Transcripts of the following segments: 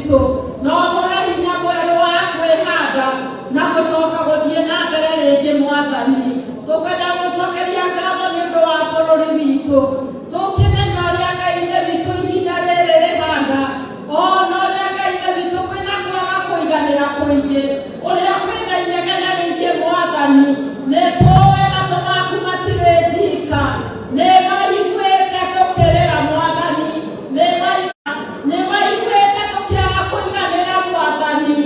Kristo na ũtũhe hinya mwerũ wa kwĩhanda na gũcoka gũthiĩ na mbere rĩngĩ Mwathani. Tũkwenda gũcokeria ngatho nĩ ũndũ wa bũrũri witũ, tũkĩmenya ũrĩa Ngai ithe witũ ihinda rĩrĩ rĩhana, ona ũrĩa Ngai ithe witũ kwĩna kwaga kũiganĩra kũingĩ, ũrĩa kwĩna inegene rĩingĩ Mwathani. Nĩ tũĩ matũ maku matirĩ njika, nĩ maiguĩte tũkĩrĩra Mwathani, nĩ maiguĩte tũkĩaga kũiganĩra Mwathani.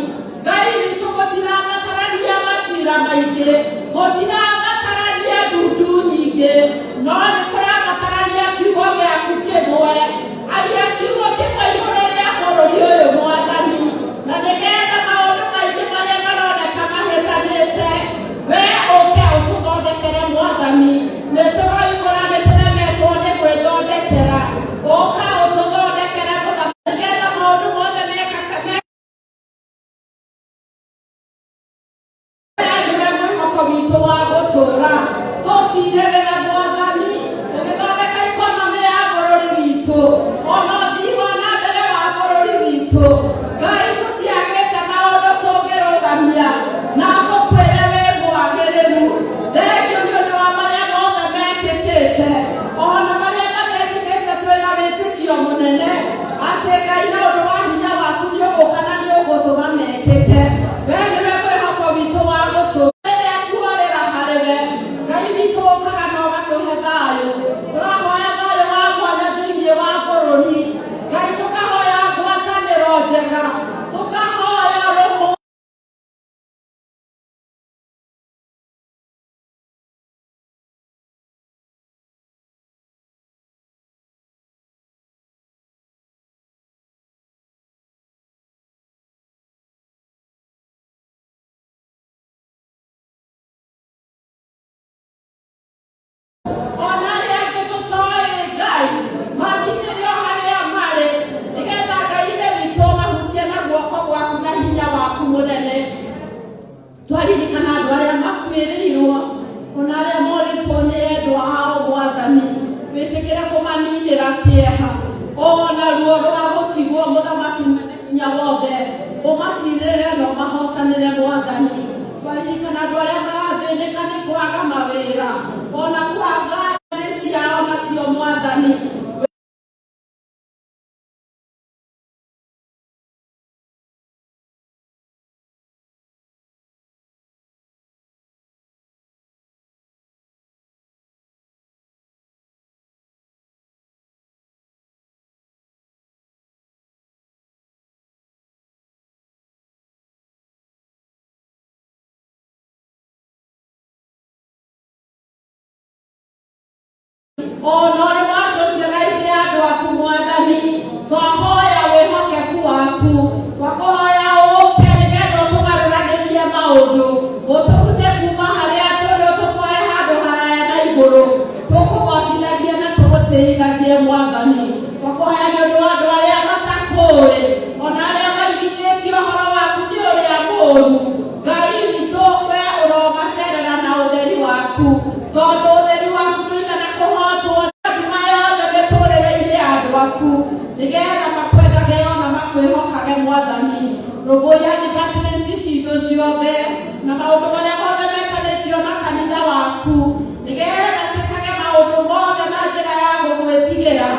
Ngai witũ, gũtirabatarania macira maingĩ, gũtirabatarania ndundu nyingĩ, no nĩ kũrabatarania kiugo gĩaku kĩmwe. Aria kiugo kĩmwe igũrũ rĩa bũrũri ũyũ Mwathani, na nĩgetha maũndũ maingĩ marĩa maroneka mahĩtanĩte, we ũke ũtũthondekere Mwathani. Nĩ tũroimbũra nĩ tũremetwo nĩ gwĩthondekera, ũka ũtũthondekere Mũthamaki, nĩgetha maũndũ mothe mekaka nĩwe mwĩhoko witũ wa gũtũũra. Tũtirĩrĩre Mwathani ũgĩthondeka ikonomĩ ya bũrũri witũ, ona ũthii wa na mbere wa bũrũri witũ. Ngai, tũtiagĩte maũndũ tũngĩrũgamia na tũkwĩre wĩ mwagĩrĩru. Thengiũ nĩ ũndũ wa marĩa mothe mekĩkĩte, ona marĩa matekĩkĩte, twĩna wĩtĩkio mũnene atĩ Ngai, na ũndũ wa hinya waku, nĩ ũgũka na nĩ ũgũtũma mekĩke. We nĩwe mwĩhoko witũ wa gũtũũra. Rĩrĩa tuorĩra harĩ we, Ngai witũ, ũkaga na ũgatũhe thayũ. Tũrahoya thayũ wa mwanya thĩinĩ wa bũrũri Ngai, tũkahoya ngwatanĩro njega, tũkahoya rũmwe. Ona arĩa angĩ tũtoĩ Ngai makinyĩrio harĩa marĩ, nĩgetha Ngai ithe witũ mahutie na guoko gwaku na hinya waku mũnene. Twaririkana andũ arĩa makuĩrĩirwo, ona arĩa morĩtwo nĩ endwa ao Mwathani, wĩtĩkĩre kũmaninĩra kĩeha ona ruo rwa gũtigwo. Mũthamaki mwene hinya wothe, ũmatirĩrĩre na ũmahotanĩre Mwathani. Twaririkana andũ arĩa marathĩnĩka nĩ kwaga mawĩra, ona kwaga nĩ ciao nacio Mwathani. Ona ũrĩ wacocia ya andũ aku Mwathani, twahoya wĩhokeku waku, twakũhoya ũke nĩgetha ũtũgarũranĩrie maũndũ, ũtũrute kuma harĩa tũrĩ, ũtũtware handũ haraya na igũrũ, tũkũgocithagie na tũgũtĩithagie Mwathani. Twakũhoya nĩ ũndũ wa andũ arĩa matakũĩ, ona arĩa marigithĩtie ũhoro waku nĩ ũrĩa mũũru. Ngai witũ, we ũromacerera na ũtheri waku, tondũ ũtheri waku ndũigana kũhotwo na nduma yothe mĩtũrĩre-inĩ ya andũ aku, nĩgetha makwendage ona makwĩhokage Mwathani. Rũmbũiya department citũ ciothe na maũndũ marĩa mothe metanĩtio na kanitha waku, nĩgetha twĩkage maũndũ mothe na njĩra ya gũgwĩtigĩra,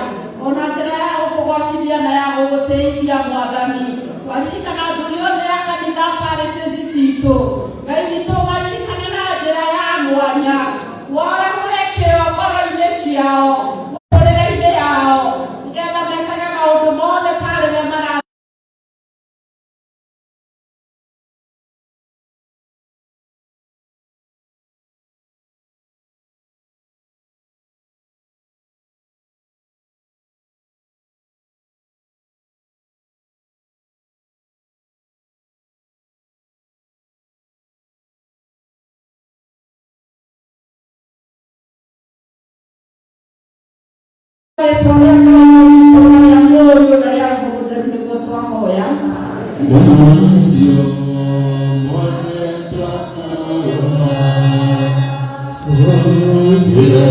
ona njĩra ya gũkũgocithia na ya gũgũtĩithia Mwathani. Twaririkana athuri othe a kanitha parishes citũ, Ngai witũ, maririkane na njĩra ya mwanya, warahũre kĩo ngoro-inĩ ciao, mũtũrĩre-inĩ yao, nĩgetha mekage maũndũ mothe tarĩ we mara. Rĩtwa rĩa Ngai witũ na rĩa Mũriũ na rĩa Roho Mũtheru nĩguo twahoya. Ũcio mothe twakuona, ũthiĩ na ũtũire.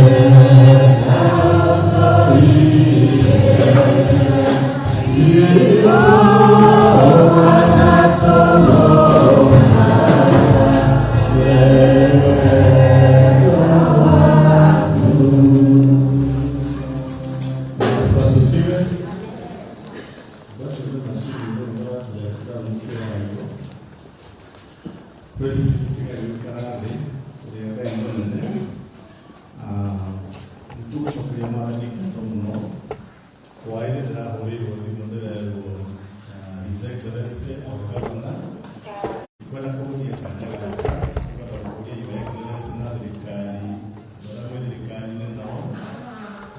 Andũ acio nĩ macini nĩ maratũretera mũkĩrario. Praise tiga gũikara thĩ tũrĩ a Ngai mũnene. Nĩ tũgũcokeria Mwathani ngatho mũno. Hwaĩ-inĩ ndĩrahũrĩirwo thimũ ndĩrerwo His Excellency our Governor kwenda kũhũthia kanya gaka kwenda kũria Your Excellency na thirikari andũ arĩa mwĩ thirikari-inĩ nao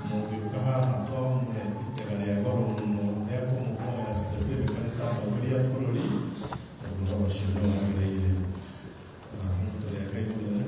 mũngĩũka haha twamũhe itega rĩa goro mũno rĩa kũmũhoera specifically ta atongoria a bũrũri tondũ ũhoro ũcio nĩ wagĩrĩire. Tũrĩ a Ngai mũnene.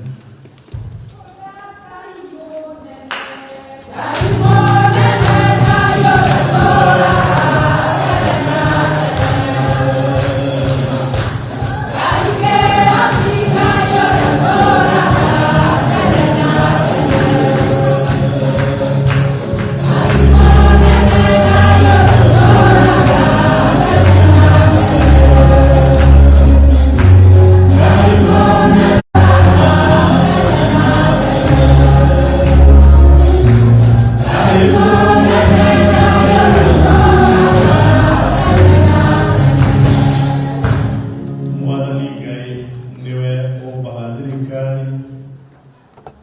Mwathani Ngai nĩwe ũmbaga thirikari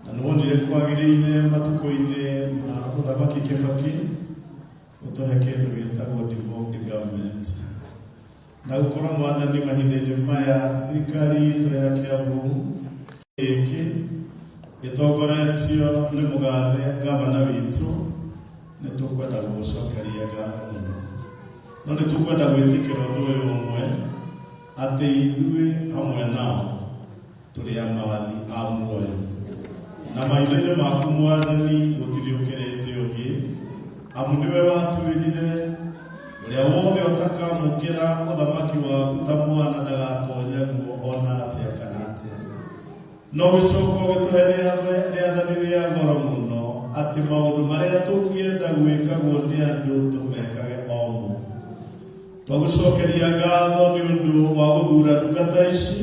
na nĩwonire kwagĩrĩire matukũ-inĩ ma mũthamaki Kĩbaki ũtũhe kĩndũ gĩtagwo devolved government na gũkorwo Mwathani mahinda-inĩ maya thirikari itũ ya Kiambu ĩkĩ ĩtongoretio nĩ mũgathe gavana witũ nĩ tũkwenda gũgũcokeria ngatho mũno no nĩ tũkwenda gwĩtĩkĩra ũndũ ũyũ ũmwe atĩ ithuĩ hamwe nao tũrĩ amathi a muoyo na maitho-inĩ maku Mwathani gũtirĩ ũkĩrĩte ũngĩ amu nĩwe watuĩrire ũrĩa wothe ũtakamũkĩra ũthamaki waku ta mwana ndagatonya guo ona atĩa kana atĩa no gĩcoka ũgĩtũhe rĩathani rĩa goro mũno atĩ maũndũ marĩa tũngĩenda gwĩkagwo nĩ andũ tũmekage o mo. Twagũcokeria ngatho nĩ ũndũ wa gũthura ndungata ici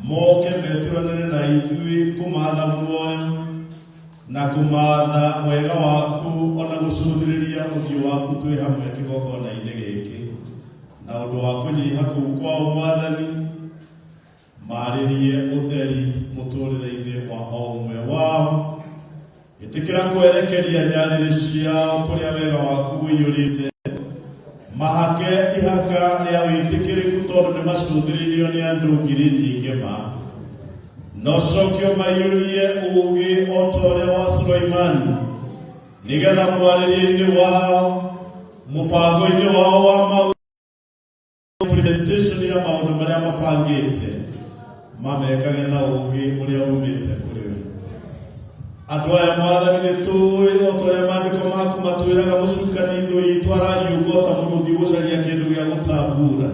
moke meturanĩre na ithuĩ kũmatha muoyo na kũmatha wega waku ona gũcũthĩrĩria ũthiũ waku twĩ hamwe kĩgongona-inĩ gĩkĩ na ũndũ wa kũnyiha kũu kwao Mwathani marĩrie ũtheri mũtũrĩre-inĩ wa o ũmwe wao ĩtĩkĩra kwerekeria nyarĩrĩ ciao kũrĩa wega waku ũiyũrĩte mahake ihaka rĩa wĩtĩkĩrĩku tondũ nĩ macũthĩrĩirio nĩ andũ ngiri nyingĩ ma na ũcoke ũmaiyũrie ũũgĩ o ta ũrĩa wa Suleimani nĩgetha mwarĩrie-inĩ wao mũbango-inĩ wao wa maũndũ implementation ya maũndũ marĩa mabangĩte mamekage na ũũgĩ ũrĩa umĩte kũrĩ we. Andũ aya Mwathani nĩ tũĩ o ta ũrĩa maandĩko maku matwĩraga mũcukani thũ itũ arariũka o ta mũrũthi ũgũcaria kĩndũ gĩa gũtambura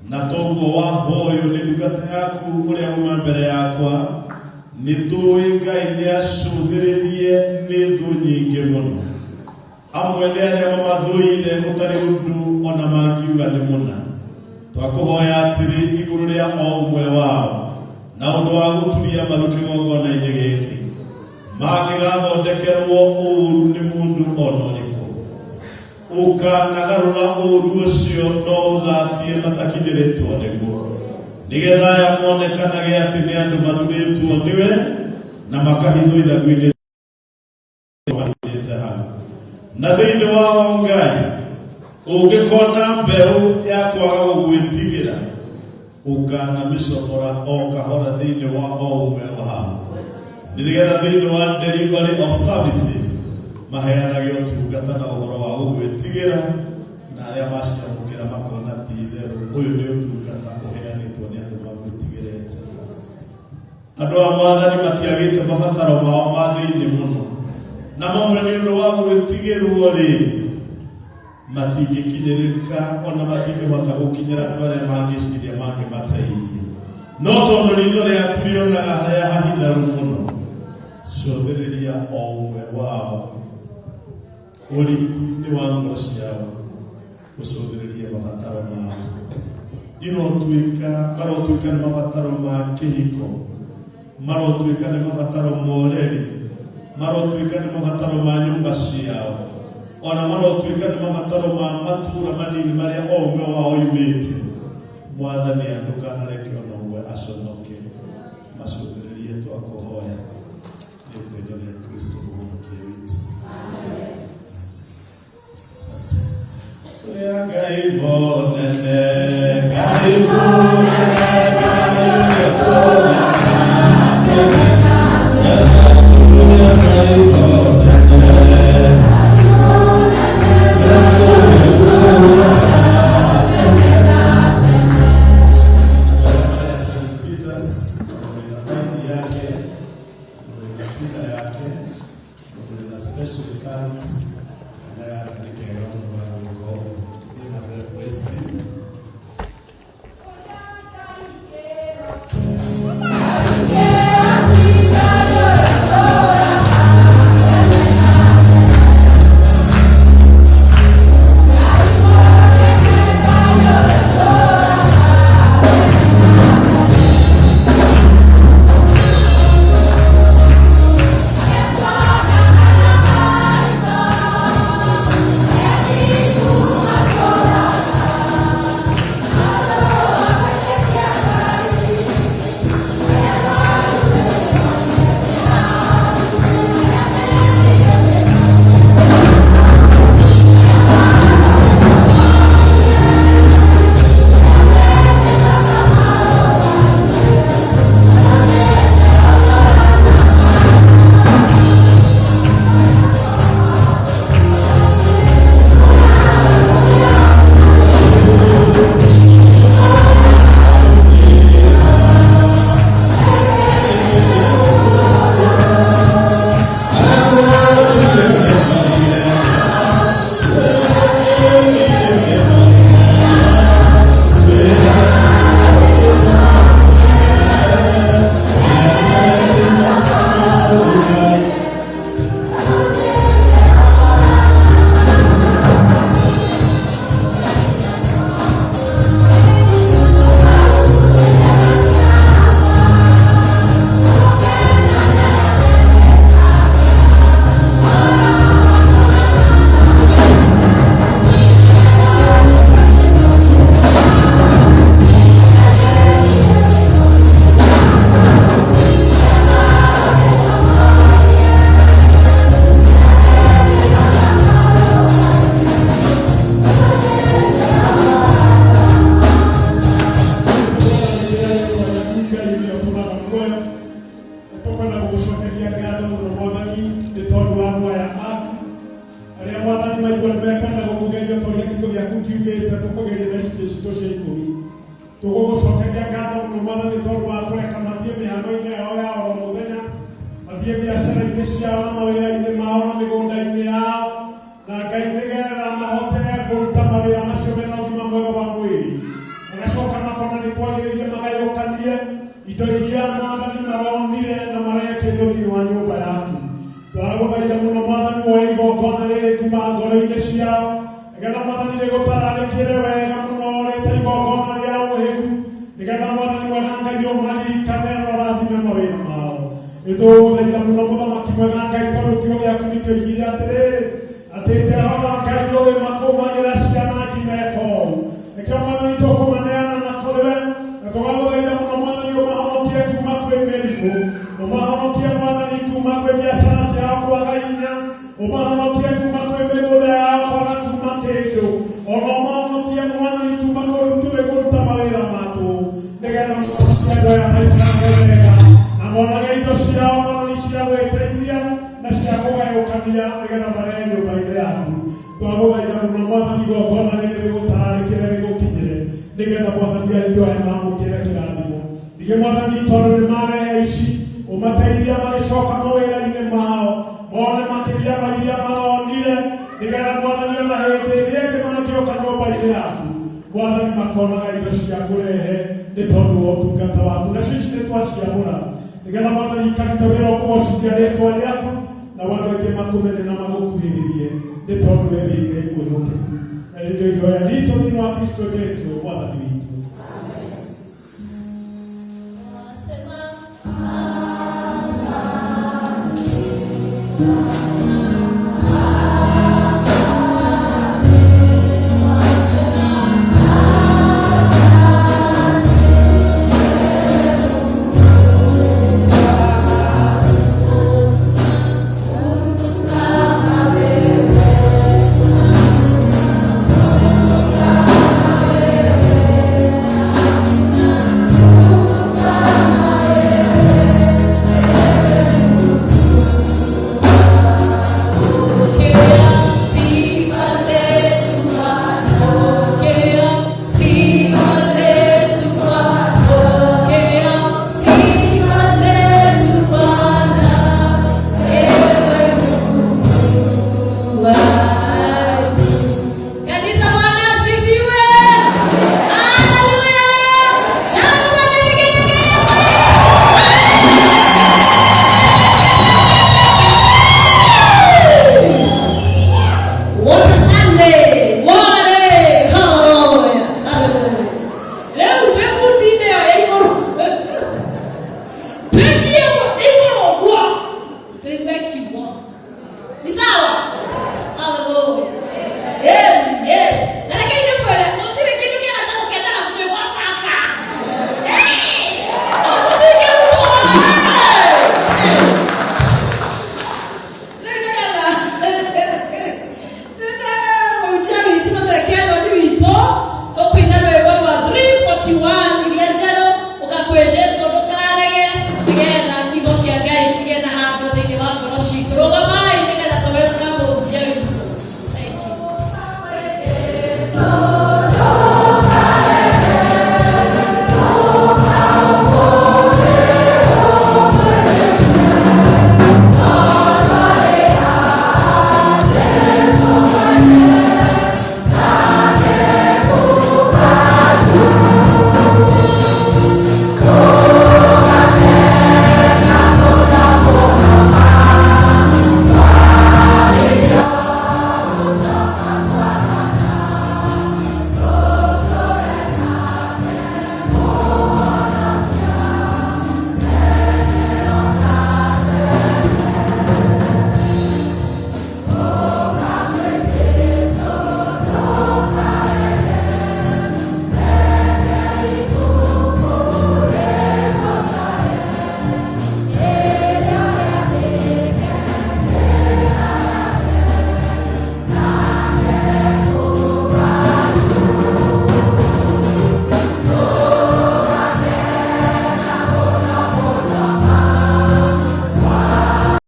na toguo wahoywo nĩ ndungata yaku ũrĩa uma mbere yakwa nĩ tũĩ Ngai nĩ acũthĩrĩrie nĩ thũ nyingĩ mũno amwe nĩ arĩa mamathũire gũtarĩ ũndũ ona mangiuga nĩ mũna twakũhoya atĩrĩ igũrũ rĩa o ũmwe wao na ũndũ wa gũturia maru kĩgongona-inĩ gĩkĩ mangĩgathondekerwo ũũru nĩ mũndũ ona ũrĩkũ ũkanagarũra ũũru ũcio no ũthatie matakinyĩrĩtwo nĩguo nĩgetha aya monekanage atĩ nĩ andũ mathurĩtwo nĩwe na makahithwo ithagu-inĩ mahithĩte hau na thĩinĩ wao Ngai ũngĩkona mbeũ ya kwaga gũgwĩtigĩra ũkanamĩcomora o kahora thĩinĩ wa o ũmwe wao nĩgetha thĩinĩ wa delivery of services maheanage ũtungata na ũhoro wa gũgwĩtigĩra na arĩa maciamũkĩra makona ti itherũ ũyũ nĩ ũtungata ũheanĩtwo nĩ andũ magwĩtigĩrĩte. Andũ a Mwathani matiagĩte mabataro mao ma thĩinĩ mũno na mamwe nĩ ũndũ wa gwĩtigĩrwo rĩ matingĩkinyĩrĩka ona matingĩhota gũkinyĩra andũ arĩa mangĩciria mangĩmateithia no tondũ riitho rĩaku rĩonaga harĩa hahitharu mũno cũthĩrĩria o ũmwe wao ũriku-inĩ wa ngoro ciao gũcũthĩrĩria mabataro mao irotuĩka marotuĩka nĩ mabataro ma kĩhiko marotuĩka nĩ mabataro ma ũreri marotuĩka nĩ mabataro ma nyũmba ciao. Ona marotuĩka nĩ mabataro ma matũũra manini marĩa o ũmwe wao oimĩte. Mwathani ndũkanareke ona ũmwe aconoke. Macũthĩrĩrie twakũhoya rĩtwa-inĩ rĩa Kristo mũhonokia witũ. Asante. Tũrĩ a Ngai mũnene, Ngai mũnene, Ngai ũrĩa ũtũũraga tene. Tũrĩ a Ngai mũnene, Ngai ũrĩa ũtũũraga tene. St. Peters, na tithe yake, na pila yake, na special thanks kanya gaka nĩ kega mũno ga gwĩka ũguo. Tũthiĩ na mbere praise team. Ngai ũrĩa ũtũũraga muoyo, nĩtũkwenda gũgũcokeria ngatho mũno Mwathani nĩ tondũ wa andũ aya aku arĩa Mwathani maigua nĩ mekwenda gũkũgeria ta ũrĩa kiugo gĩaku kiugĩte tũkũgerie na icunjĩ citũ cia ikũmi. Tũgũgũcokeria ngatho mũno Mwathani tondũ wa kũreka mathiĩ mĩhang'o-inĩ yao ya oro mũthenya, mathiĩ biacara-inĩ ciao na mawĩra-inĩ mao na mĩgũnda-inĩ yao, na Ngai nĩgetha mahote kũruta mawĩra macio mena ũgima mwega wa mwĩrĩ, magacoka makona nĩ kwagĩrĩire magayũkanie indo iria Mwathani maronire na marekĩrwo thĩinĩ wa nyũmba yaku. Twagũthaitha mũno Mwathani woe igongona rĩrĩ kuma ngoro-inĩ ciao, nĩgetha Mwathani rĩgũtararĩkĩre wega mũno rĩta igongona rĩa ũhĩgu, nĩgetha Mwathani mwega Ngai ũmaririkane na ũrathime mawĩra mao. Nĩtũgũthaitha mũno mũthamaki mwega Ngai tondũ kiugo gĩaku nĩkĩoigire atĩrĩrĩ, atĩ Jehova Ngai nĩũrĩmakũmagĩra ciana nginya ĩkoru. Nĩkĩo Mwathani tũkũmaneana na kũrĩ we, na tũgagũthaitha mũno Mwathani ũmahonokie kuma kwĩ mĩrimũ, ũmahonokie Mwathani kuma kwĩ biacara ciao kwaga hinya, ũmahonokie kuma kwĩ mĩgũnda yao kwaga kuma kĩndũ, ona ũmahonokie Mwathani kuma kũrutĩwe kũruta mawĩra matũ, nĩgetha mũthamaki andũ aya maikarage wega na monage indo ciao Mwathani cia gwĩteithia na cia kũgayũkania nĩgetha marehe nyũmba-inĩ yaku. Twagũthaitha mũno Mwathani igongona rĩrĩ rĩgũtararĩkĩre rĩgũkinyĩre, nĩgetha Mwathani andũ aya mamũkĩre kĩrathimo. Ningĩ Mwathani tondũ nĩ marehe ici, ũmateithia magĩcoka mawĩra-inĩ mao, mone makĩria ma iria maronire, nĩgetha Mwathani ona hĩndĩ ĩrĩa ĩngĩ mangĩũka nyũmba-inĩ yaku, Mwathani makonaga indo cia kũrehe nĩ tondũ wa ũtungata waku. Nacio ici nĩ twaciamũra, nĩgetha Mwathani ikarute wĩra ũkũgocithia rĩtwa rĩaku, na andũ aingĩ makũmenye na magũkuhĩrĩrie nĩ tondũ we wĩ Ngai mwĩhokeku. Na rĩrĩa ihoya ritũ thĩinĩ wa Kristo Jesu Mwathani witũ. Wasema asante.